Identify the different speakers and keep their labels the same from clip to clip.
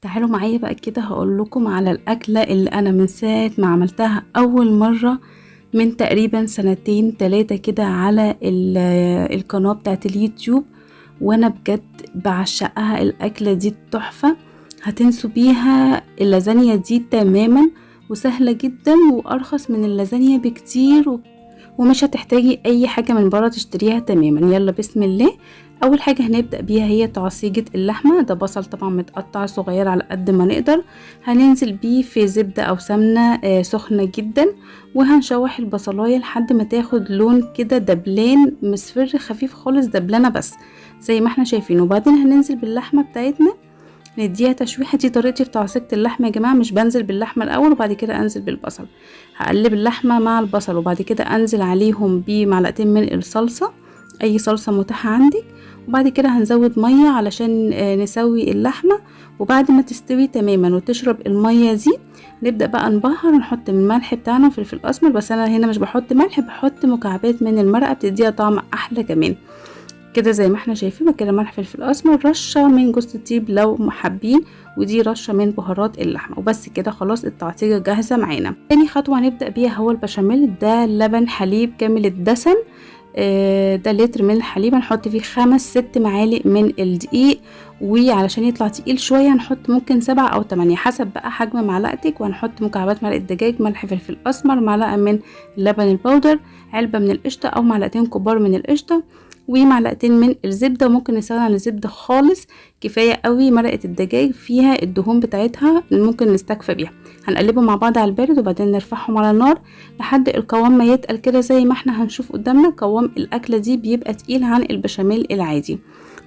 Speaker 1: تعالوا معايا بقى كده هقول لكم على الأكلة اللي أنا من ساعة ما عملتها أول مرة من تقريبا سنتين تلاتة كده على القناة بتاعت اليوتيوب، وأنا بجد بعشقها. الأكلة دي تحفة، هتنسوا بيها اللازانيا دي تماما، وسهلة جدا وأرخص من اللازانيا بكتير، ومش هتحتاجي أي حاجة من برا تشتريها تماما. يلا بسم الله. أول حاجة هنبدأ بيها هي تعصيجة اللحمة. ده بصل طبعا متقطع صغير على قد ما نقدر، هننزل بيه في زبدة أو سمنة سخنة جدا، وهنشوح البصلاية لحد ما تاخد لون كده دبلان مصفر خفيف خالص، دبلانة بس زي ما احنا شايفين. وبعدين هننزل باللحمة بتاعتنا نديها تشويحة. دي طريقتي في تعصيجة اللحمة يا جماعة، مش بنزل باللحمة الأول وبعد كده أنزل بالبصل. هقلب اللحمة مع البصل وبعد كده أنزل عليهم بمعلقتين من الصلصة، أي صلصة متاحة عندك، وبعد كده هنزود مية علشان نسوي اللحمة. وبعد ما تستوي تماما وتشرب المية دي نبدأ بقى نبهر ونحط الملح بتاعنا وفلفل أسمر، بس أنا هنا مش بحط ملح، بحط مكعبات من المرقة بتديها طعم أحلى كمان كده زي ما احنا شايفين كده. ملح فلفل اسمر، رشه من جوز الطيب لو حابين، ودي رشه من بهارات اللحمة، وبس كده خلاص التعصيجه جاهزة معانا. تاني خطوة هنبدا بيها هو البشاميل. ده لبن حليب كامل الدسم، ده لتر من الحليب، هنحط فيه 5-6 معالق من الدقيق، وعلشان يطلع تقيل شوية هنحط ممكن 7 أو 8 حسب بقى حجم معلقتك. وهنحط مكعبات مرقه دجاج، ملح فلفل اسمر، معلقه من اللبن البودر، علبة من القشطه او معلقتين كبار من القشطه، ومعلقتين من الزبدة. ممكن نستغنى عن الزبدة خالص، كفاية قوي مرقه الدجاج فيها الدهون بتاعتها، ممكن نستكفى بيها. هنقلبهم مع بعض على البارد وبعدين نرفعهم على النار لحد القوام ما يتقل كده زي ما احنا هنشوف قدامنا. قوام الاكلة دي بيبقى تقيل عن البشاميل العادي.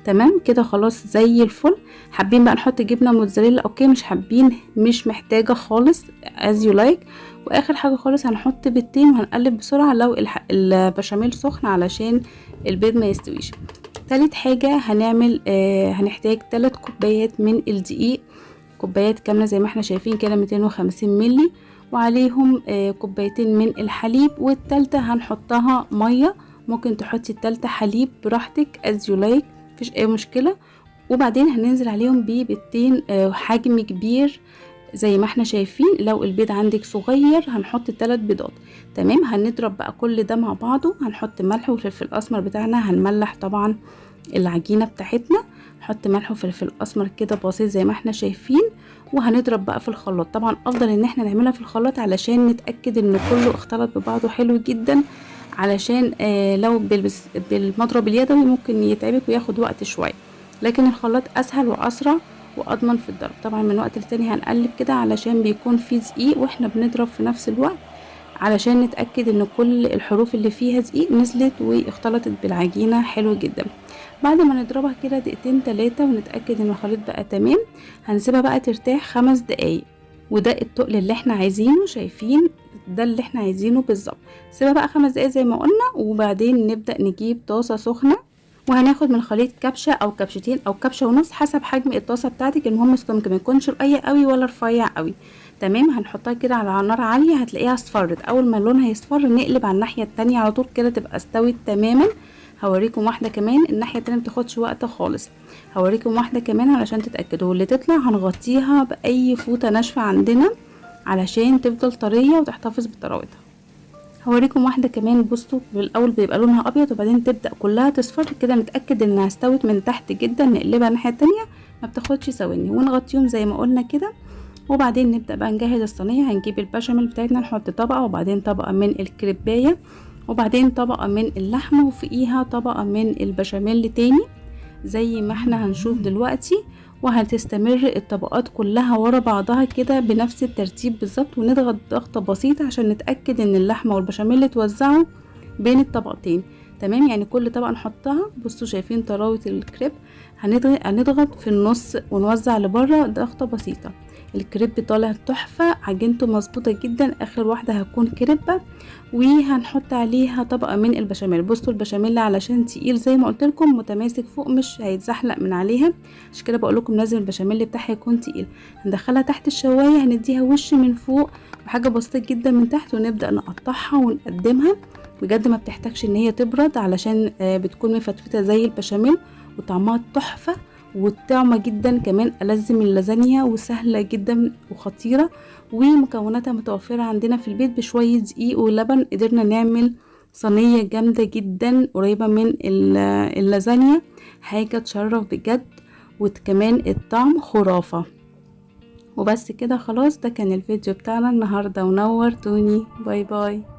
Speaker 1: تمام كده خلاص زي الفل. حابين بقى نحط جبنه موتزاريلا okay، مش حابين مش محتاجه خالص، as you like. واخر حاجة خالص هنحط بيضتين وهنقلب بسرعة لو البشاميل سخن علشان البيض ما يستويش. تالت حاجة هنعمل هنحتاج 3 كوبايات من الدقيق، كوبايات كاملة زي ما احنا شايفين كده 250 ملي، وعليهم كوبايتين من الحليب، والتالتة هنحطها مية. ممكن تحطي التالتة حليب براحتك as you like، مفيش اي مشكلة. وبعدين هننزل عليهم ببيضتين حجم كبير زي ما احنا شايفين. لو البيض عندك صغير هنحط 3 بيضات. تمام، هنضرب بقى كل ده مع بعضه. هنحط ملح وفلفل اسمر بتاعنا، هنملح طبعا العجينة بتاعتنا، نحط ملح وفلفل اسمر كده بسيط زي ما احنا شايفين، وهنضرب بقى في الخلاط. طبعا افضل ان احنا نعملها في الخلاط علشان نتاكد ان كله اختلط ببعضه حلو جدا، علشان لو بالمضرب اليدوي ممكن يتعبك وياخد وقت شوية، لكن الخلاط اسهل واسرع واضمن في الضرب. طبعا من وقت للتاني هنقلب كده علشان بيكون فيه دقيق واحنا بنضرب في نفس الوقت، علشان نتاكد ان كل الحروف اللي فيها دقيق نزلت واختلطت بالعجينه حلو جدا. بعد ما نضربها كده دقيقتين 3 ونتاكد ان الخليط بقى تمام، هنسيبها بقى ترتاح 5 دقايق، وده التقل اللي احنا عايزينه. شايفين ده اللي احنا عايزينه بالظبط. سيبها بقى 5 دقايق زي ما قلنا، وبعدين نبدا نجيب طاسه سخنة، وهناخد من خليط كبشة او كبشتين او كبشة ونص حسب حجم الطاسه بتاعتك، المهم السمك ما يكونش رقيق قوي ولا رفيع قوي. تمام، هنحطها كده على نار عالية، هتلاقيها اصفرت. اول ما لونها يصفر نقلب على الناحية التانية على طول كده تبقى استوت تماما. هوريكم واحدة كمان، الناحية التانية متاخدش وقت خالص. هوريكم واحدة كمان علشان تتاكدوا. واللي تطلع هنغطيها باي فوطه ناشفة عندنا علشان تفضل طرية وتحتفظ بطراوتها. هوريكم واحدة كمان. بصوا بالاول بيبقى لونها ابيض وبعدين تبدا كلها تصفر كده، نتاكد انها استوت من تحت جدا. نقلبها الناحية التانية، ما بتاخدش ثواني، ونغطيهم زي ما قلنا كده. وبعدين نبدا بقى نجهز الصينية. هنجيب البشاميل بتاعتنا، نحط طبقه، وبعدين طبقه من الكريبايه، وبعدين طبقه من اللحمة، وفوقيها طبقه من البشاميل تاني زي ما احنا هنشوف دلوقتي. وهتستمر الطبقات كلها ورا بعضها كده بنفس الترتيب بالظبط، ونضغط ضغطه بسيطة عشان نتاكد ان اللحمة والبشاميل اتوزعوا بين الطبقتين. تمام، يعني كل طبقه نحطها، بصوا شايفين طراوه الكريب، هنضغط في النص ونوزع لبره ضغطه بسيطة. الكريب طالع تحفة، عجينته مظبوطة جدا. اخر واحدة هتكون كريبه، وهنحط عليها طبقه من البشاميل. بصوا البشاميل علشان تقيل زي ما قلت لكم متماسك فوق، مش هيتزحلق من عليها، عشان كده بقول لكم لازم البشاميل بتاعها يكون تقيل. هندخلها تحت الشوايه، هنديها وش من فوق وحاجه بسيطة جدا من تحت، ونبدا نقطعها ونقدمها. بجد ما بتحتاجش ان هي تبرد علشان بتكون مفتفته زي البشاميل وطعمها تحفة. وطعمة جدا كمان، ألذ من اللازانيا، وسهلة جدا وخطيرة، ومكوناتها متوفرة عندنا في البيت. بشوية دقيق ولبن قدرنا نعمل صينية جامدة جدا قريبة من اللازانيا، حاجة تشرف بجد، وكمان الطعم خرافة. وبس كده خلاص، ده كان الفيديو بتاعنا النهاردة، ونورتوني. bye bye.